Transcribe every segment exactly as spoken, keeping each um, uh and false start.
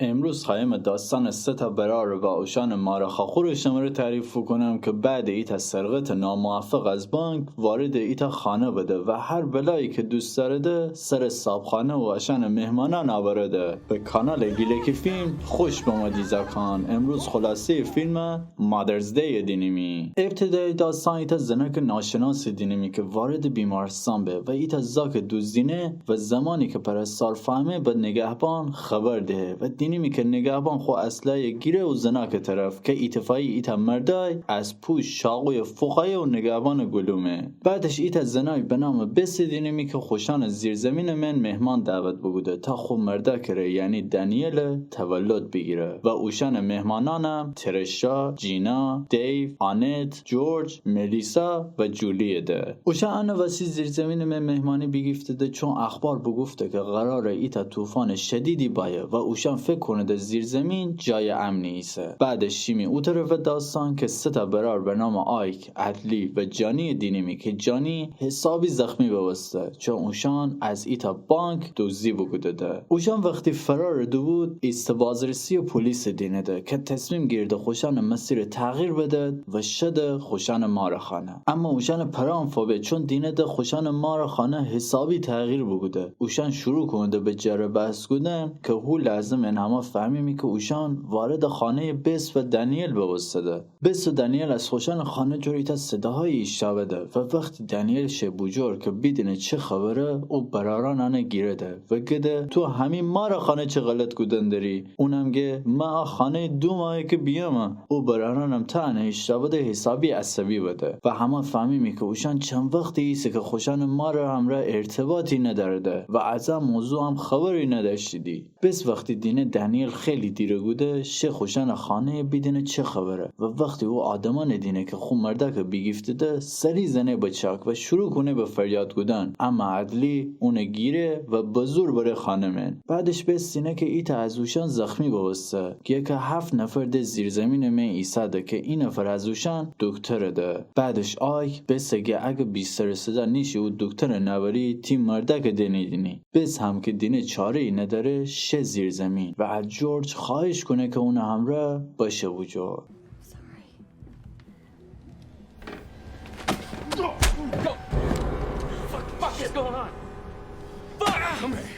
امروز خوأیم داستانٚ سه تا برار و اوشانٚ مار خاخورٚ شمره تعریف بوکونم که بعدٚ ایتأ سرقتٚ ناموفق از بانک واردٚ ایتأ خانه بده و هر بلایی که دوست دأرده سرٚ صابخانه و اشأنٚ مهمانأن آورده. به کانالٚ گیلکی فیلم خوش بمودی زأکان. امروز خلاصه‌یٚ فیلم مادرز دی دینیمی. ابتدایٚ داستان ایتأ زنأکٚ ناشناسٚ دینیمی که واردٚ بیمارستان به و ایتأ زاکٚ دوزدینه و زمانی که پرستار فهمه به نگهبان خبر دهه و دینیمی که نگهبان خو اسلحه‌یٚ گیره او زنأکٚ طرف که ایتفاقی ایتأ مردای از پوشت چاقویٚ فوقایه او نگهبانٚ گلومه. بعدش ایتأ زنای به نامٚ بسٚ دینیمی که خوشأنٚ زیرزیمینٚ من مهمان دعوت بوکوده تا خو مردأکٚ ره یعنی دنیل تولد بیگیره و اوشأنٚ مهمانأنم ترشا، جینا، دیو، آنت، جورج، ملیسا و جولیه ده. اوشأن انٚ وسی زیرزیمینٚ من مهمانی بیگیفته‌ده چون اخبار بوگفته که قراره ایتأ طوفانٚ شدیدی بأیه و اوشأن فکر کونده زیرزیمین جایٚ امنی ایسه. بعدش شیمی او طرفٚ داستان که سه تا برار به نامٚ آیک، عدلی و جانیٚ دینیمی که جانی حسابی زخمی بوسته چون اوشأن از ایتأ بانک دوزدی بوکوده‌ده. اوشأن وختی فرارٚ دوبود ایسته بازرسیٚ پولیسٚ دینه‌ده که تصمیم گیرده خوشأنٚ مسیرٚ تغییر بدد و شده خوشأنٚ مارٚ خانه. اما اوشأنٚ پرام فبه چون دینه‌ده خوشأنٚ مارٚ خانه حسابی تغییر بوکوده. اوشأن شروع کونده به جر بحث کودن که هو لازمن همه فهمیمی که اوشأن واردٚ خانه‌یٚ بس و دنیل بوسته‌ده. بس و دنیل از خوشأنٚ خانه جور ایتأ صداهایی ایشتأوده و وختی دنیل شه بوجور که بیدینه چه خبره، او برارأن انه گیرده و گده تو همی مارٚ خانه چه غلط کودن دری؟ اونم گه من ا خانه‌یٚ دو ماهه که بیمه. او برارأنم تا انه ایشتأوده حسابی عصبی بده و همه فهمیمی که اوشأن چند وختی ایسه که خوشأنٚ مارٚ همرأ ارتباطی ندأرده و از ا موضوعم خبری ندأشتیدی. بس وختی دینه دنیل خیلی دیر کوده، شه خوشأنٚ خانه‌یٚ بیدینه چه خبره و وختی او آدمأنٚ دینه که خو مردأکٚ بیگیفته‌ده، سری زنه به چاک و شروع کونه به فریاد کودن. اما عدلی اونٚ گیره و به زور بره خانه من. بعدش بس دینه که ایتأ از اوشأن زخمی بوسته، گه که هفت نفر ده زیرزیمینٚ من ایساده که ای نفر از اوشأن دوکتره ده. بعدش آیک بسه گه اگه بیسترٚ صدا نیشی او دوکترٚ نأوری، تی مردأکٚ ده نیدینی. بس هم که دینه چاره‌یی ندأره، شه زیرزیمین و از جورج خوأهش کونه که اونٚ همرأ بشه بوجور. Sorry. Fuck, fuck is going on? Fuck! Come here.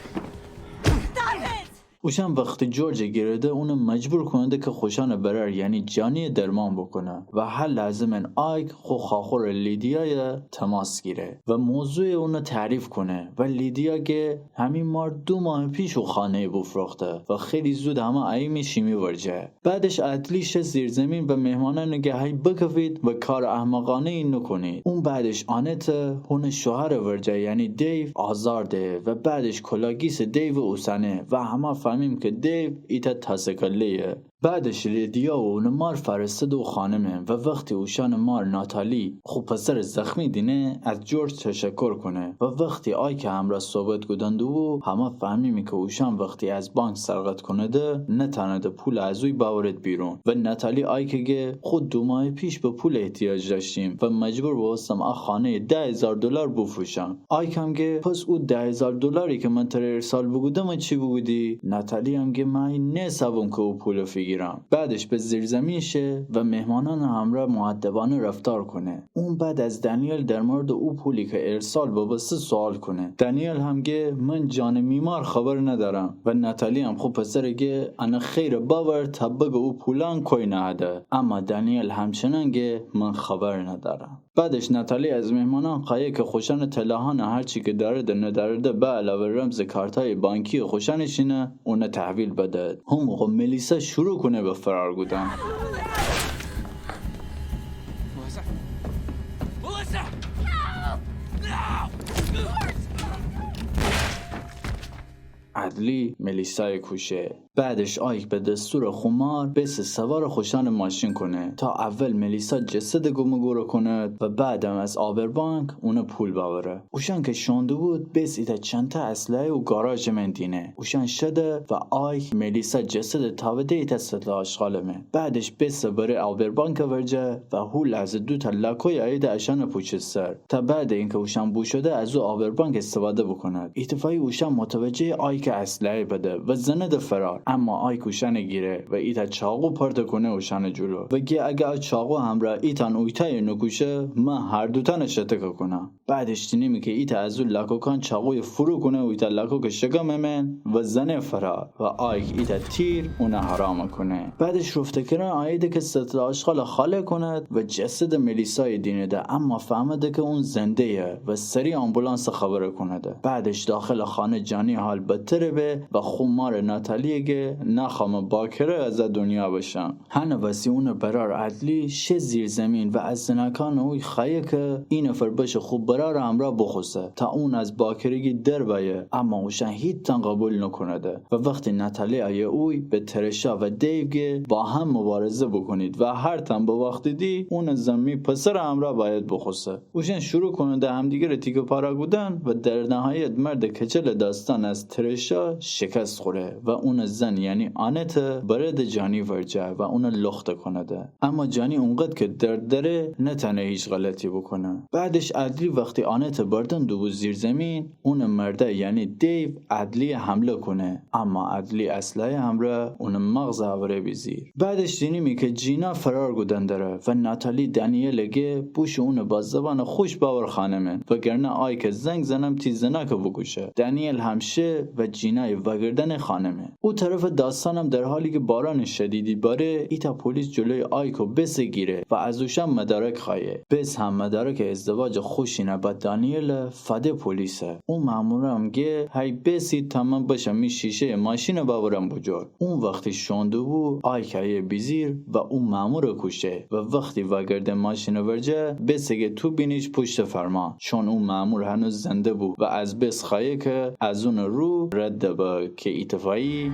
Stop it! اوشأن وختی جورجٚ گیرده، اونٚ مجبور کونده که خوشأنٚ برأر یعنی جانی‌یٚ درمان بوکونه و هه لازمن آیک خو خواخورٚ لیدیایٚ تماس گیره و موضوعٚ اونٚ تعریف کونه و لیدیا گه همی مار دو ماهٚ پیش او خانه‌یٚ بوفروخته و خیلی زود همه اییمی شیمی ورجه. بعدش عدلی شه زیرزیمین و مهمانأنٚ گه هی بکفید و کارٚ احمقانه‌یی نوکونید. اون بعدش آنته هونٚ شوهرٚ ورجه یعنی دیو آزار ده و بعدش کلاگیسٚ دیوٚ اوسنه و همه فهمیم که دیو ایتأ تاسه‌کله‌یه. بعدش لیدیا و اونٚ مار فأرسده او خانه من و وختی اوشأنٚ مار ناتالی خو پسرٚ زخمی دینه از جورج تشکر کونه و وختی آیکٚ همرأ صحبت کودن دوبو همه فهمیمی که اوشأن وختی از بانک سرقت کونده نتأنده پول از اوی بأورد بیرون و ناتالی آیکٚ گه خو دو ماهٚ پیش به پول احتیاج دأشتیم و مجبور بوبوستم ا خانه‌یٚ ده هیزار دلار بوفروشم. آیکم گه پس او ده هیزار دلاری که من تره ارسال بوکودمٚ چی بوکودی؟ ناتالی هم گه من ای نحسابم که او پولٚ فیگیرم. بعدش به زیرزیمین شه و مهمانأنٚ همرأ مؤدبانه رفتار کونه. اون بعد از دنیل در موردٚ او پولی که ارسال ببوسته سوال کونه. دنیل هم گه من جانٚ می مار خبر ندأرم و ناتالی هم خو پسرٚ گه انه خیرٚ بأور تا بگه او پولأن کوی نهده. اما دنیل همچنان گه من خبر ندأرم. بعدش ناتالی از مهمانأن خوأیه که خوشأنٚ طلاهأنٚ هرچی که دأرده ندأرده به علاوه رمزٚ کارتأیٚ بانکیٚ خوشأنٚ شینه اونه تحویل بدد. همون موقع ملیسا شروع کونه به فرار کودن. Melissa! Melissa! عدلی ملیسایٚ کوشه. بعدش آیک به دستورٚ خو مار بسه سوارٚ خوشأنٚ ماشین کونه تا اول ملیسا جسدٚ گمه‌گورٚ کونه و بعدم از آبربانک اونٚ پول بأوره. اوشأن که شوئون دوبود بس ایتأ چنته اسلحه او گاراژٚ من دینه. اوشأن شده و آیک ملیسا جسدٚ تاوده ایتأ سطل آشغالٚ من. بعدش بسه بره آبربانکٚ ورجه و هو لحظه دوتأ لاکوی ایده اشأنٚ پوچٚ سر. تا بعدٚ اینکه اوشأن بوشوده از او آبربانک استفاده بوکوند. ایتفاقی اوشأن متوجهٚ آیکٚ اسلحه‌یه بده و زنده فرار. اما آیک اوشأنه گیره و ایتأ چاقو پرته کونه اوشأنٚ جلو و گه اگه ا چاقو همرأ ایتأن اویتأیه نوکوشه، من هر دوتأنه شتکه کونم. بعدش دینیمی که ایتأ از او لاکوکأن چاقویه فرو کونه اویتأ لاکوکٚ شکمٚ من و زنه فرار و آیک ایتأ تیر اونه حرامه کونه. بعدش رفته کرأن آیده که سطل آشغالٚ خالی کونده و جسدٚ ملیسایه دینده، اما فهمده که اون زنده‌یه و سریع آمبولانسٚ خبره کونده. بعدش داخلٚ خانه جانی حال بدتره به و خو مارٚ ناتالیه گه نخوأم باکره از ا دونیا بشم. هنٚ وسی اونٚ برأر عدلی شه زیرزیمین و از زنأکأنٚ اوی خوأیه که ای نفر بشه خو برأرٚ امرأ بوخوسه تا اون از باکره‌گی در بأیه، اما اوشأن هیتأن قوبیل نوکونده. و وختی ناتالی آیه اوی به ترشا و دیو گه با هم موبارزه بوکونید و هرتأن بواختیدی اونٚ زن می پسرٚ امرأ بأید بوخوسه. اوشأن شروع کونده همدیگرٚ تیکه پاره کودن و در نهایت مردٚ کچلٚ داستأن از ترشا شکست خوره و اونٚ زن یعنی آنته بره ده جانی ورجه و اونه لخته کونده. اما جانی اونقدر که درد دأره نتأنه هیچ غلطی بوکونه. بعدش عدلی وختی آنته بردن دوبو زیرزیمین، اونٚ مرده یعنی دیو عدلیه حمله کونه، اما عدلی اسلحه‌یٚ همرأ اونٚ مغزه اوره بی زیر. بعدش دینیمی که جینا فرار کودن دره و ناتالی دانیئله گه بوشو اونٚ با زبانٚ خوش بأور خانه من، وگرنه آیکه زنگ زنم تی زنأکه بوکوشه. دانیئل هم شه و جینایه وأگردأنه خانه من. او طرفٚ داستأنم در حالی که بارانٚ شدیدی باره، ایتأ پولیس جلوی آیک و بسه گیره و از اوشأن مدارک خوأیه. بس هم مدارکٚ ازدواجٚ خوشینه با دانیئله فده پولیسه. او مأمورم گه هی بسید تا من بشم می شیشه‌یٚ ماشینه بأورم بوجور. اون وختی شوئون دوبو آیک آیه بی زیر و او مأموره کوشه و وختی وأگرده ماشینٚ ورجه، بسه گه تو بینیش پوشتٚ فرمان، چون او مأمور هنوز زنده بو و از بس خوأیه که از اونٚ رو رد به که ایتفاقی.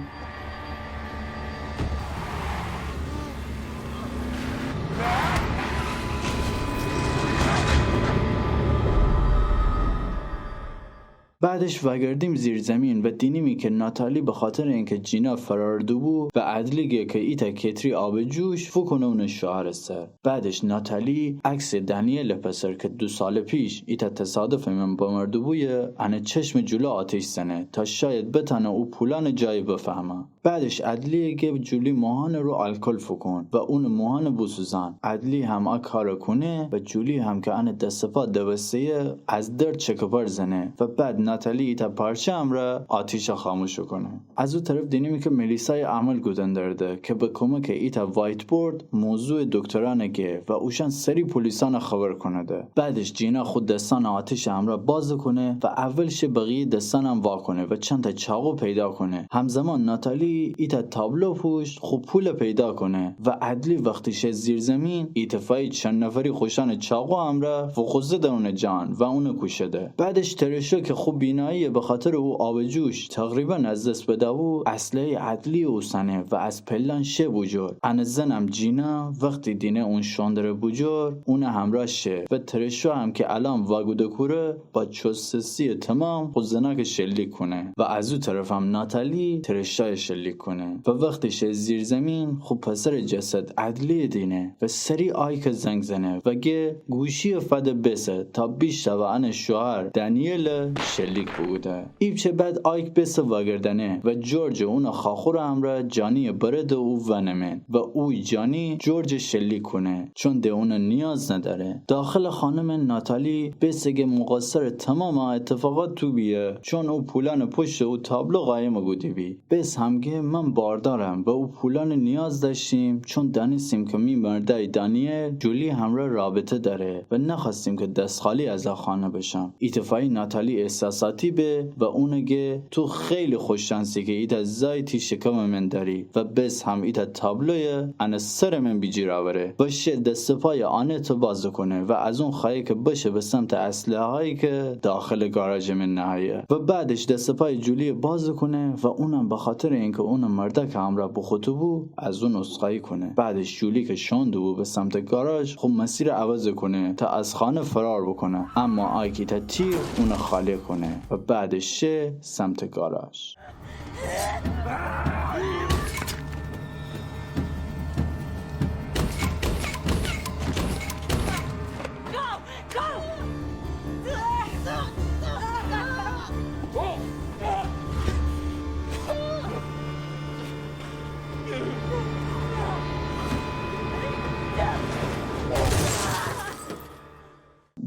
بعدش وأگردیم زیرزیمین و دینیمی که ناتالی بخاطرٚ اینکه جینا فرار دوبو و عدلی گه که ایتأ کتری آبٚ جوش فوکونه اونٚ شوهرٚ سر. بعدش ناتالی عکسٚ دانیئلٚ پسر که دو سالٚ پیش ایتأ تصادفٚ من بمرده‌بویه، انه چشمٚ جلو آتیش زنه تا شاید بتأنه او پولأنٚ جایه بفهمه. بعدش عدلیه گه جولی موهانٚ رو الکل فوکون و اونٚ موهانه بوسوزان. عدلی هم ا کاره کونه و جولی هم که انه دس و پا دوسته‌یه از درد چک‌پر زنه و بعد ناتالی ایتأ پارچه امرأ آتیشه خاموش کونه. از او طرف دینیمی که ملیسایه عمل کودن درده که به کمکٚ ایتأ وایت‌بورد موضوعٚ دکترأنه گه و اوشأن سری پولیسأنه خبر کونده. بعدش جینا خو دسأنه آتیشٚ امرأ بازه کونه و اول شه بقیه دسأنم واکونه و چندتأ چاقو پیدا کونه. همزمان ناتالی ایتأ تابلو پوشت خو پوله پیدا کونه و عدلی وختی شه زیرزیمین، ایتفاقی چند نفری خوشأنٚ چاقو امرأ فوخوسته اونٚ جان و اونه کوشته. بعدش ترشا که خو بیناییه بخاطرٚ او آبٚ جوش تقریباً از دس بده‌بو، اسلحه‌یٚ عدلیه اوسنه و از پله‌ن شه بوجور. انه زنم جینا وختی دینه اون شوئون دره بوجور، اونه همرأ شه و ترشا هم که الأن واگوده کوره، با چسته‌سیٚ تمام خو زنأکه شلیک کونه و از او طرفم ناتالی ترشایه شلیک کونه و وختی شه زیرزیمین خو پسرٚ جسد عدلیه دینه و سری آیکه زنگ زنه و گه گوشیه فده بسه تا بیشتأوه انه شوهر دانیئله شلیک بوکوده. ایپچه بعد آیک بسه واگردأنه و جورجٚ اونٚ خاخورٚ امرأ جانیه برده او ونٚ من و اوی جانی جورجه شلیک کونه چون ده اونه نیاز ندأره. داخلٚ خانه من ناتالی بسه گه مقصرٚ تمامٚ ا اتفاقات تو بیه، چون او پولأنٚ پشتٚ او تابلو قایم کوده‌بی. بس هم گه من باردارم و او پولأنٚ نیاز دأشتیم، چون دأنستیم که می مردأی دانیئل جولی همرأ رابطه دأره و نخوأستیم که دس خالی از ا خانه بشم. ایتفاقی ناتالی احساساتی به و اونه گه تو خیلی خوش‌شأنسی که ایتأ زای تی شکمٚ من دأری و بس هم ایتأ تابلویه انه سرٚ من بیجیر اوره و شه دس و پایٚ آنته بازه کونه و از اون خوأیه که بشه به سمتٚ اسلحه‌هایی که داخلٚ گاراژٚ من نهه‌یه و بعدش دس و پایٚ جولیه بازه کونه و اونم بخاطرٚ اینکه اونٚ مردأکٚ امرأ بوخوته‌بو از اون عذرخواهی کونه. بعدش جولی که شوئون دوبو به سمتٚ گاراژ خو مسیره عوض کونه تا از خانه فرار بوکونه، اما آیک ایتأ تیر اونه خالی کونه و بعدش شه سمتٚ گاراژ.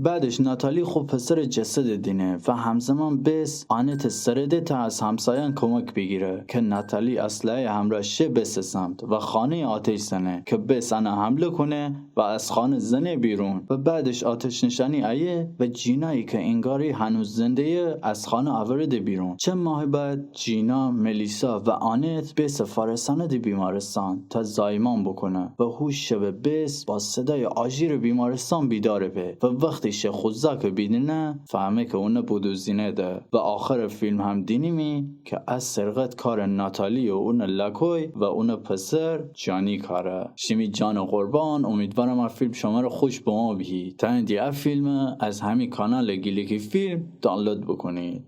بعدش ناتالی خو پسرٚ جسدٚ دینه و همزمان بس آنتٚ سره ده تا از همسایأن کمک بیگیره که ناتالی اسلحه‌یٚ همرأ شه بسٚ سمت و خانه‌یٚ آتش زنه که بس انه حمله کونه و از خانه زنه بیرون و بعدش آتش‌نشانی ایه و جینایی که انگاری هنوز زنده‌یه از خانه اوره ده بیرون. چند ماه بعد جینا، ملیسا و آنت بسٚ فأرسأنه ده بیمارستان تا زایمان بوکونه و هو شبٚ بس با صدایٚ آژیرٚ بیمارستان بیدارٚ به و وختی شه خو زاکٚ بیدینه فهمه که اونه بودوزینه ده و آخرٚ فیلم هم دینیمی که ا سرقت کارٚ ناتالی و اونٚ لاکوی و اونٚ پسر جانی کاره. شیمی جانٚ قربان، امیدوارم ا فیلم شمره خوش بمو بیهی. تا ایندی ا فیلمه از همی کانالٚ گیلکی فیلم دانلود بوکونید.